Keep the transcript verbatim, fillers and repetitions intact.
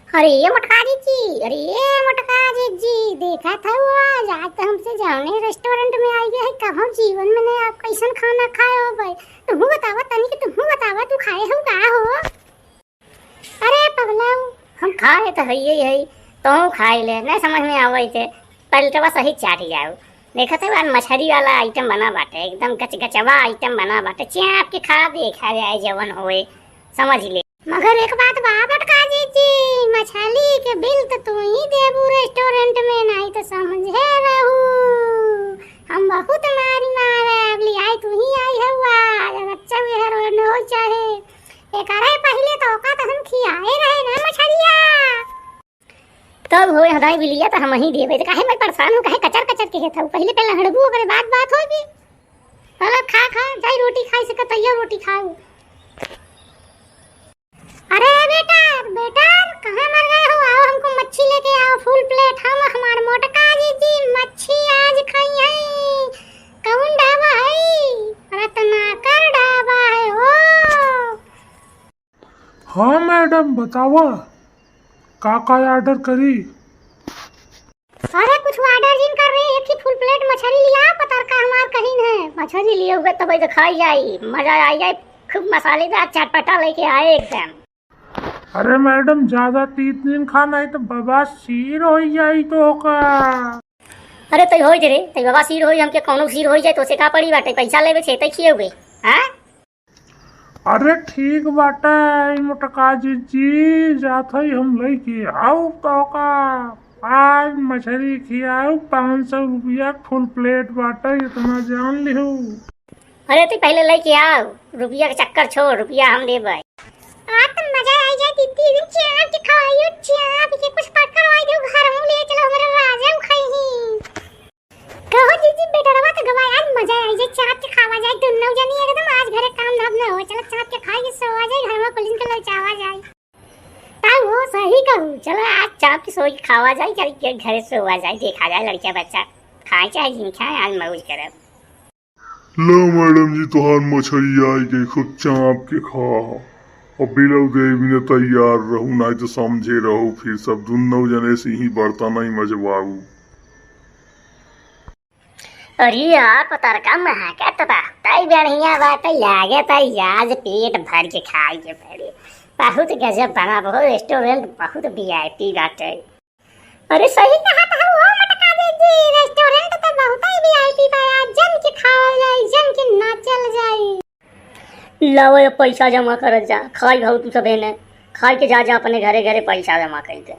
अरे ये मोटका जीजी, अरे ये मोटका जीजी, देखत हऊ आज, आज तो हमसे जौने restaurant में आइ गए है, कभो जीवन में नहीं आप कैसन खाना खाए हो भाई। तुहू बतावा तनी कि तुहू बतावा, तू खाए हो का हो? अरे पगला, हम खाए तो हइये ही है, तो खाए ले, नहीं समझ में आवे थे, पलटवा सही चाट जाओ। देखत है यार, मछरी वाला item बना बाटे, एकदम गचगचवा item बना बाटे, चाप के खा देखा जाए जवन होए, समझ ले। मगर एक बात बा मोटका जीजी, मछली के bill तो तू ही देबू restaurant में, नहीं तो समझे रहू हम बहुत मारी मारे, अब लियाई तू ही आई हउआ, अच्छा मेहर हो चाहे एकरे पहिले तो ओका तो हम खियाए रहे ना मछरिया। तब होए हदाई बिलिया तो हम ही देबे, तो काहे मैं परेशान हूँ, काहे कचर कचर के हेत हूँ, पहिले पहिले हड़बू ओकरे बाद बात होगी। चलो खा खा, जाई रोटी खाई से कतैया रोटी खाऊ। अरे बेटा, बेटा, कहाँ मर गए हो? आओ हमको मच्छी लेके आओ, full plate। हम हमार मोटका जीजी मच्छी आज खाई है। कौन ढाबा है? रत्नाकर ढाबा है हो। हाँ मैडम, बतावा का का order करी? अरे कुछ order जिन कर रहे, एक ही full plate मछली लिया, पतरका हमार कहीं है। मछली लिए हुए तब तो खाई जाई, मजा आ जाए, खूब मसालेदार चटपटा लेके आए एकदम। अरे मैडम, ज्यादा तीत दिन खा नहीं तो बवासीर हो जाई तो का। अरे तई होई रे, तई बवासीर होई, हमके कौनो सीर होई जाए तो से का पड़ी बाटे, पैसा लेबे छे तई खिए हुए। हाँ? अरे ठीक बाटे, ई मोटका जीजी, जात हई हम लइके आऊ तोका। आज मछरी खियाऊ, पाँच सौ रुपया full plate बाटे, इतना जान लिहू। अरे तू पहिले लइके आऊ, रुपया के चक्कर छोड़, रुपया हम देबै। आज तो मजा आई जाए, दीदी दिन चाप के खाइयो, चाप के कुछ पकड़ आई दो घर में ले चलो, हमारे राजा खाई ही। कहो जीजी, बेटरवा तो गवा, आज मजा आई जाए, चाप के खावा जाए, दुन्नो जनी एकदम। आज घरे काम धाम न हो, चलो चाप के खाई के सोवा जाए, घर में पुलिस के ललचावा जाए। ताऊ हो, सही कहू, चलो आज चाप के सोई के खावा जाए, चल के घरे सोवा जाए, देखा जाए लड़किया बच्चा खाए चाहे जिन खाए, आज मौज करब। लो मैडम जी, तोहार मछरी आई गई, खूब चाप के खा। अब बिलौ देवी ने तैयार रहू, नहीं तो समझे रहू, फिर सब दुन्नो जने से ही बर्तन ही मजवाऊ। अरे यार, पतरका महकत बा, तई बढ़िया बाटे, लागत है आज पेट भर के खाए के पड़े। बहुत गजब बना, बहुत restaurant बहुत VIP बाटे। अरे सही कहत हऊ हो मोटका जीजी, restaurant तो बहुत ही VIP बा, आज जम के खावल जाई, जम के नाचल जाई। लाओ, अब पैसा जमा करत जा, खाई भाऊ तू सभे ने, खाई के जा, जा अपने घरे, घरे पैसा जमा कर दे।